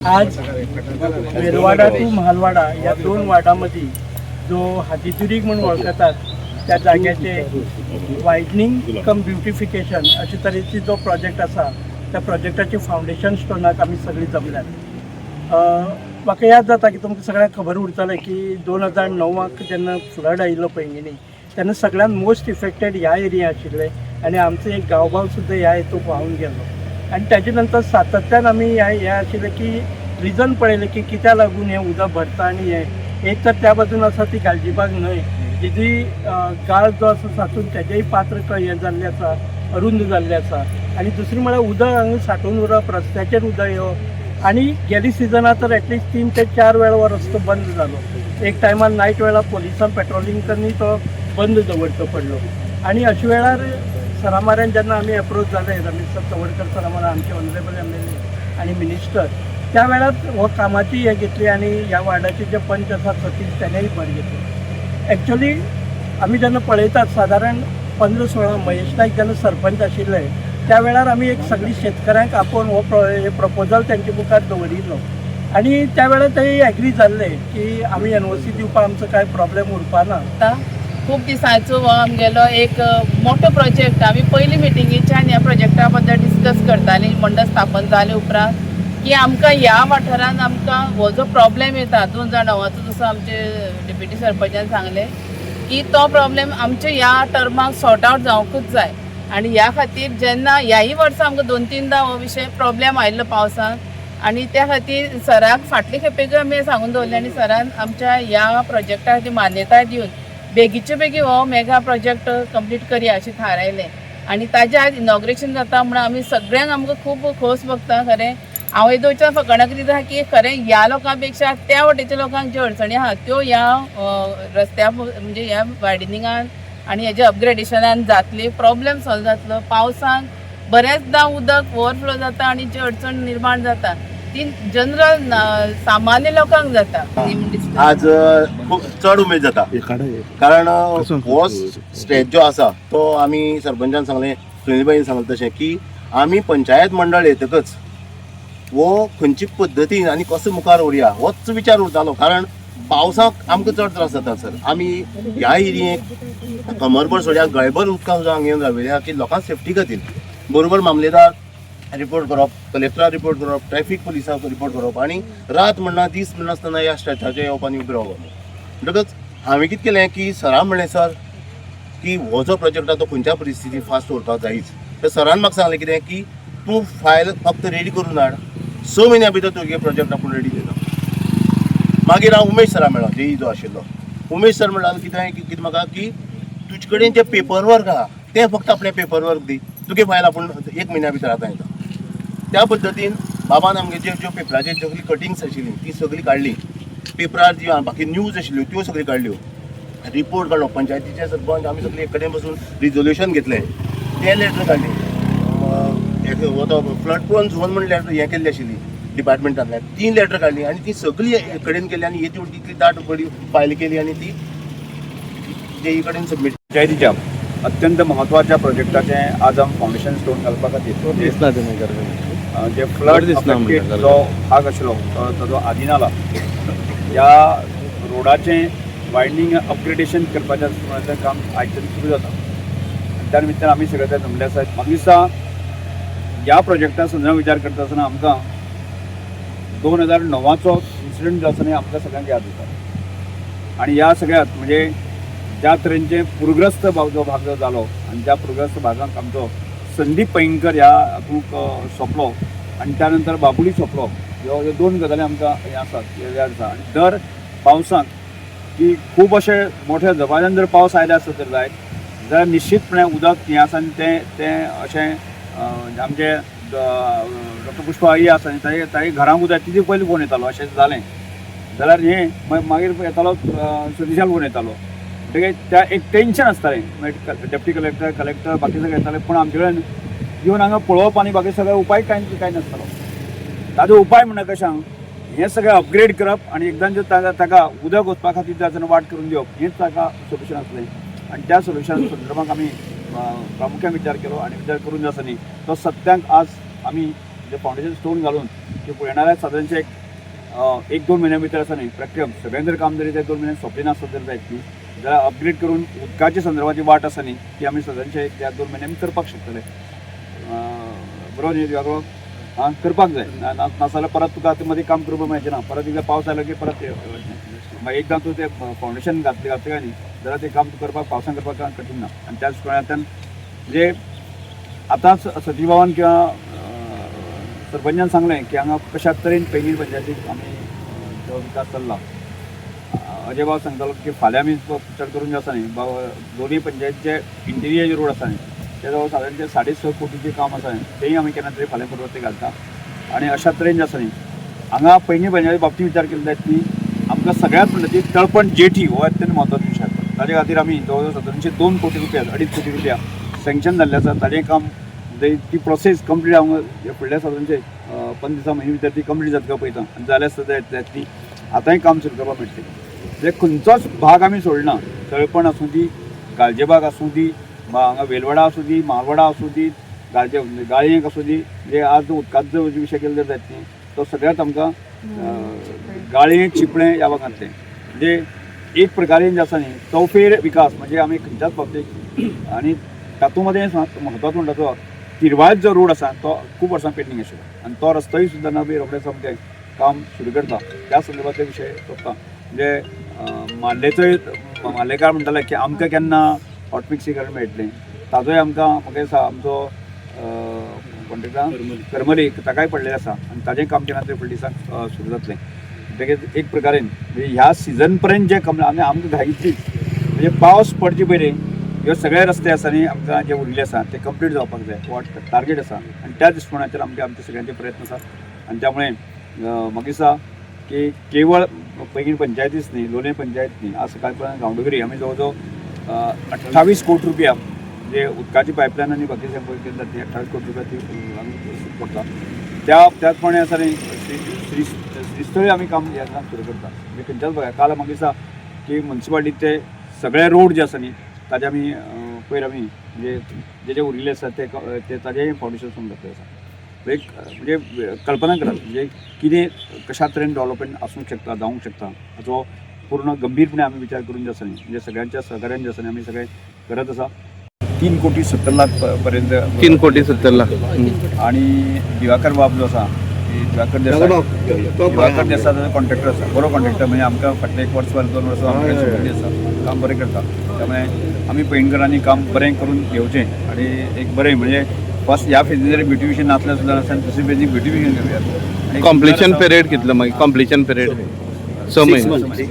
आज वेलवाडा टू महालवाडा या दोन वार्डामध्ये जो हातीदुरीग म्हणून वळखतात त्या जाग्याचे वायडनींग कम ब्युटिफिकेशन अशे तरेची जो प्रोजेक्ट आसा त्या प्रोजेक्टाचे फावंडेशन स्टोनाक आमी सगळीं जमल्यात. म्हाका याद जाता की तुमकां सगळ्यांक खबर उरतलें की 2009 जेन्ना फ्लड आयिल्लो पैंगिणी तेन्ना सगळ्यांत मोस्ट इफेक्टेड ह्या एरिया आशिल्ले आनी आमचो एक गांवभाव सुद्दां ह्या हितून व्हांवन गेलो. आनी ताजे नंतर सातत्यान आमी ह्या हें आशिल्लें की रिजन पळयलें की कित्याक लागून हें उदक भरता. आनी हें एक तर त्या बाजून आसा ती गालजीबाग न्हंय, जिजी गाळ जो आसा साचून तेजेय पात्र हें जाल्लें आसा, अरुंद जाल्लें आसा. आनी दुसरी म्हळ्यार उदक हांगा सांठोवन उरप, रस्त्याचेर उदक येवप. आनी गेली सिजनात तर एटलिस्ट 3 ते 4 वेळा हो रस्तो बंद जालो. एक टायमार नायट वेळार पोलिसांक पेट्रोलिंग करून तो बंद दवरचो पडलो. आनी अशा वेळार सरामाऱ्यान जेन्ना आमी एप्रोच जाले, रमेश सर तवडकर सरामार, आमचे ऑनरेबल एमएलए आनी मिनिस्टर, त्या वेळार हो कामाची हें घेतली आनी ह्या वार्डाचे जे पंच आसात सतीश, तेणेय भर घेतली. एक्चुअली आमी जेन्ना पळयतात, सादारण 15-16 महेश नायक जेन्ना सरपंच आशिल्ले त्या वेळार आमी एक सगळीं शेतकऱ्यांक आपोवन हो प्रपोजल तेंचे मुखार दवरिल्लो आनी त्या वेळार ते एग्री जाल्ले की आमी एनओसी दिवपाक आमचो कांय प्रॉब्लेम उरपा ना. आतां खूब दिसांचो हो आमगेलो एक मोठो प्रोजेक्ट. आमी पयली मिटिंगेच्यान ह्या प्रोजेक्टा बद्दल डिस्कस करताली मंडळ स्थापन जाले उपरांत की आमकां ह्या वाठारान आमकां हो जो प्रॉब्लेम येता 2009चो, जसो आमचे डेप्युटी सरपंचान सांगलें की तो प्रॉब्लेम आमच्या ह्या टर्माक सॉर्ट आवट जावंकूच जाय. आनी ह्या खातीर जेन्ना ह्याय वर्सा आमकां दोन तीनदां हो विशय प्रॉब्लेम आयिल्लो पावसान आनी त्या खातीर सराक फाटले खेपेकूय आमी सांगून दवरलें आनी सरान आमच्या ह्या प्रोजेक्टा खातीर मान्यताय दिवन बेगीचे बेगीन हो मेगा प्रोजेक्ट कंप्लीट करया अशें थारायलें. आनी ताजें आज इनॉग्रेशन जाता म्हणून आमी सगळ्यांक आमकां खूब खोस भोगता. खरें हांव येदोळच्या फकाणां करीत आहा की खरें ह्या लोकां पेक्षा त्या वटेच्या लोकांक ज्यो अडचणी आहा त्यो ह्या रस्त्या म्हणजे ह्या वायडनिंगान आनी हेज्या अपग्रेडेशनान जातली, प्रॉब्लेम सॉल्व जातलो. पावसान बऱ्याचदां उदक ओवरफ्लो जाता आनी जी अडचण निर्माण जाता ती जनरल सामान्य लोकांक जाता. आज खूब चड उमेद जाता कारण हो स्ट्रेच जो आसा तो आमी सरपंचान सांगलें, सुनीलबाईन सांगलें तशें की आमी पंचायत मंडळ येतकच हो खंयची पद्दतीन आनी कसो मुखार व्हरया होच विचार उरतालो. कारण पावसाक आमकां चड त्रास जाता सर. आमी ह्या एरियेक कमरभर सोडया, गळेभर उदकां सुद्दां हांगा येवन राविल्लें आहा की लोकांक सेफ्टी खातीर. बरोबर मामलेदार रिपोर्ट करप, कलेक्टराक रिपोर्ट करप, ट्रॅफिक पुलिसांक रिपोर्ट करप आनी रात म्हणना दीस म्हणनासतना ह्या स्ट्रेचाचेर येवप आनी उबें रावप. म्हणटकच हांवें कितें केलें की सरान म्हणलें, सर, की हो जो प्रोजेक्ट आहा तो खंयच्या परिस्थितीन फास्ट व्हरपाक जायच. तर सरान म्हाका सांगलें कितें की तूं फायल फक्त रेडी करून हाड, 6 म्हयन्या भितर तुगे प्रोजेक्ट आपूण रेडी दिता. मागीर हांव उमेश सरा मेळ्ळो, जेई जो आशिल्लो उमेश सर म्हणलो कितें की कितें म्हाका की तुजे कडेन जें पेपर वर्क आहा तें फक्त आपलें पेपर वर्क दी, तुगे फायल आपूण एक म्हयन्या भितर आतां येता. त्या पद्दतीन बाबान आमगे ज्यो ज्यो पेपराचेर सगळीं कटिंग्स आशिल्लीं ती सगळीं काडली, पेपरार जी बाकी न्यूज आशिल्ल्यो त्यो सगळ्यो काडल्यो, रिपोर्ट काडलो. पंचायतीचे सरपंच आमी सगळे एक कडेन बसून रिजोल्युशन घेतलें, तें लेटर काडली. एक हो तो फ्लड प्रोन झोन म्हण लेटर हें केल्ली आशिल्ली डिपार्टमेंटांतल्यान, तीन लेटर काडली आनी ती सगळी एक कडेन केली आनी येदी तितली दाट बरी फायल केली आनी ती जेई कडेन सबमीट. पंचायतीच्या अत्यंत महत्वाच्या प्रोजेक्टाचें आज आमी फावंडेशन स्टोन घालपा खातीर जे फ्लड अफेक्टेड जो भाग आशिल्लो ताजो आदिनाला ह्या रोडाचें वायडनींग अपग्रेडेशन करपाचें काम आयच्यान सुरू जाता आनी त्या निमित्तान आमी सगळे ते जमले आसात. म्हाका दिसता ह्या प्रोजेक्टा संदर्भात विचार करता आसतना आमकां 2009चो इन्सिडंट जो आसा न्ही आमकां सगळ्यांक याद जाता. आनी ह्या सगळ्यांत म्हणजे ज्या तरेनचे पूरग्रस्त भाग जो भाग जो जालो आनी ज्या पूरग्रस्त भागांत आमचो संदीप पैंगीणकर ह्या हातूंत सोंपलो आनी त्या नंतर बाबुली सोंपलो, ह्यो ह्यो दोन गजाली आमकां हें आसात, हे याद आसा. आनी दर पावसांत की खूब अशे मोठ्या दबाज्यान जर पावस आयले आसत तर जायत जाल्यार निश्चितपणे उदक हें आसा आनी तें तें अशें आमचे डॉक्टर पुष्पा आई आसा आनी ताजे ताजे घरांक उदक तिजे पयलीं फोन येतालो. अशें जालें जाल्यार हें मागीर येतालो, सतीशाल फोन येतालो. म्हणटकीर त्या एक टेंशन आसतालें. मागीर डेप्टी कलेक्टर, कलेक्टर, बाकी सगळे येताले पूण आमचे कडेन येवन हांगा पळोवप आनी बाकी सगळे उपाय कांय कांय नासतालो. ताजो उपाय म्हणल्यार कशें हें सगळें अपग्रेड करप आनी एकदां जर ताका ताका उदक वचपा खातीर जाचो वाट करून दिवप हेंच ताका सोल्युशन आसलें. आनी त्या सोल्युशन संदर्भात आमी प्रामुख्यान विचार केलो आनी विचार करून जो आसा न्ही तो सत्यांक आज आमी जे फावंडेशन स्टोन घालून की की येणाऱ्या सादारणशे एक एक दोन म्हयन्या भितर आसा न्ही प्रक्रिया सगळें जर काम जरी ते 2 म्हयन्यान सोंपलें नासत जर जायत न्ही जाल्यार अपग्रेड करून उदकाच्या संदर्भात वाट आसा न्ही ती आमी सादारणशे एक त्या 2 म्हयन्यांनी करपाक शकतले. बरोबर न्ही दिवाकर? आं, करपाक जाय. नाजाल्यार परत तुका आतां मदीं काम करपाक मेळचें ना. परत एकदां पावस आयलो की परत ते मागीर एकदां तूं तें फावंडेशन घातलें घातलें काय न्ही जाल्यार तें काम तूं करपाक पावसान करपाक काय कठीण ना. आनी त्याच प्रमाणांतल्यान म्हणजे आतांच सतीश बाबान किंवा सरपंचान सांगलें की हांगा कशा तरेन पैंगीण पंचायतीक आमी जो विकास चल्ला. अजय बाब सांगतालो की फाल्यां आमी चड करून जे आसा न्ही बाबा दोनूय पंचायतीचे इंटिरियर जे रोड आसा न्ही ते जवळ सादारण ते 6.5 कोटीचें काम आसा न्ही तेंय आमी केन्ना तरी फाल्यां परवां ते घालता. आनी अशा तरेन जे आसा न्ही हांगा पैंगीण पंचायती बाबतींत विचार केलो जायत न्ही आमकां सगळ्यांत म्हणटा ती तळपण जेटी हो अत्यंत म्हत्वाचो विशय आसा. ताजे खातीर आमी जवळ जवळ सादारणशे 2 कोटी रुपया, 2.5 कोटी रुपया सँक्शन जाल्ले आसा. ताजें काम म्हणजे ती प्रोसेस कंप्लीट जावंक फुडल्या सादारणशे 15 दिसां म्हयने भितर ती कंप्लीट जाता काय पळयता आनी जाल्यार सुद्दां जातली आतांय काम सुरू करपाक मेळटलें. म्हणजे खंयचोच भाग आमी सोडना. तळपण आसूं दी, गालजेबाग आसूं दी, हांगा वेलवडा आसूं दी, मालवडा आसूं दी, गालजे गाळयेक आसूं दी. म्हणजे आज उदकाचो जो विशय केलो जायत न्ही तो सगळ्यात आमकां गाळयेक चिपळें ह्या भागांतलें म्हणजे एक प्रकारे जे आसा न्ही चौफेर विकास म्हणजे आमी खंयच्याच बाबतीत. आनी तातूंत मदें म्हत्वाचो म्हणटा तो तिरवाळत जो रोड आसा तो खूब वर्सां पेंडींग आशिल्लो आनी तो रस्तोय सुद्दां ना बी रोखडेच सामकें काम सुरू करता. त्या संदर्भातले विशय सोदता. म्हणजे मार्लेचोय मार्लेकार म्हणटाले की आमकां केन्ना हॉट मिक्सीकरण मेळटलें. ताजोय आमकां म्हाका दिसता आमचो कॉन्ट्रेक्टर करमली ताकाय पडलेलें आसा आनी ताजें काम केन्ना तरी फुडल्या दिसांक सुरू जातलें. म्हणटकीच एक प्रकारेन म्हणजे ह्या सिजन पर्यंत जें काम आनी आमकां घाई इतलीच म्हणजे पावस पडचे पयलीं ह्यो सगळे रस्ते आसा न्ही आमकां जे उरिल्ले आसा ते कंप्लीट जावपाक जाय हो टार्गेट आसा. आनी त्या दृश्टीकोणाचेर आमचे आमचे सगळ्यांचे प्रयत्न आसा. आनी त्यामुळे म्हाका दिसता की केवळ पैंगीण पंचायतीच न्ही, लोलयें पंचायत न्ही, आज सकाळ पर्यंत गांवडोंगरी आमी जवळ जवळ 28 कोटी रुपया जे उदकाची पायपलायन आनी बाकीचे पळय केली ती 28 कोटी रुपया ती आमी सुरू करता. त्या त्याच प्रमाणे आसा न्ही श्री श्री श्रीस्थळी आमी काम हें काम सुरू करता. म्हणजे खंयच्याच बघा काल म्हाका दिसता की मुन्सिपालिटीचे सगळे रोड जे आसा न्ही ताजे आमी पयर आमी म्हणजे जे जे उरिल्ले आसा ते ते ताजेय फावंडेशन सुरू जातलें आसा. एक म्हणजे कल्पना करात म्हणजे कितें कशा तरेन डेवलपमेंट आसूंक शकता, जावंक शकता हाचो पूर्ण गंभीरपणे आमी विचार करून जे आसा न्ही म्हणजे सगळ्यांच्या सहकार्यान जे आसा न्ही आमी सगळें करत आसा. 3 कोटी 70 लाख पर्यंत. 3 कोटी 70 लाख. आणि दिवाकर बाब जो आसा दिवाकर देसाय, दिवाकर देसाय जो कॉन्ट्रॅक्टर आसा, बरो कॉन्ट्रॅक्टर. म्हणजे आमकां फाटले एक वर्स 2 वर्सां आमकां संबंदी आसा, काम बरें करता. त्यामुळे आमी पैंगणकरांनी काम बरें करून घेवचें आनी एक बरें म्हणजे फर्स्ट ह्या फेजीन जरी ब्युटिफिकेशन नासलें सुद्दां आसतना दुसरी फेजीक ब्युटिफिकेशन घेवया. आनी कॉम्प्लिशन पिरियड कितलो मागीर? कॉम्प्लिशन पिरियड 6 म्हयने. म्हणजे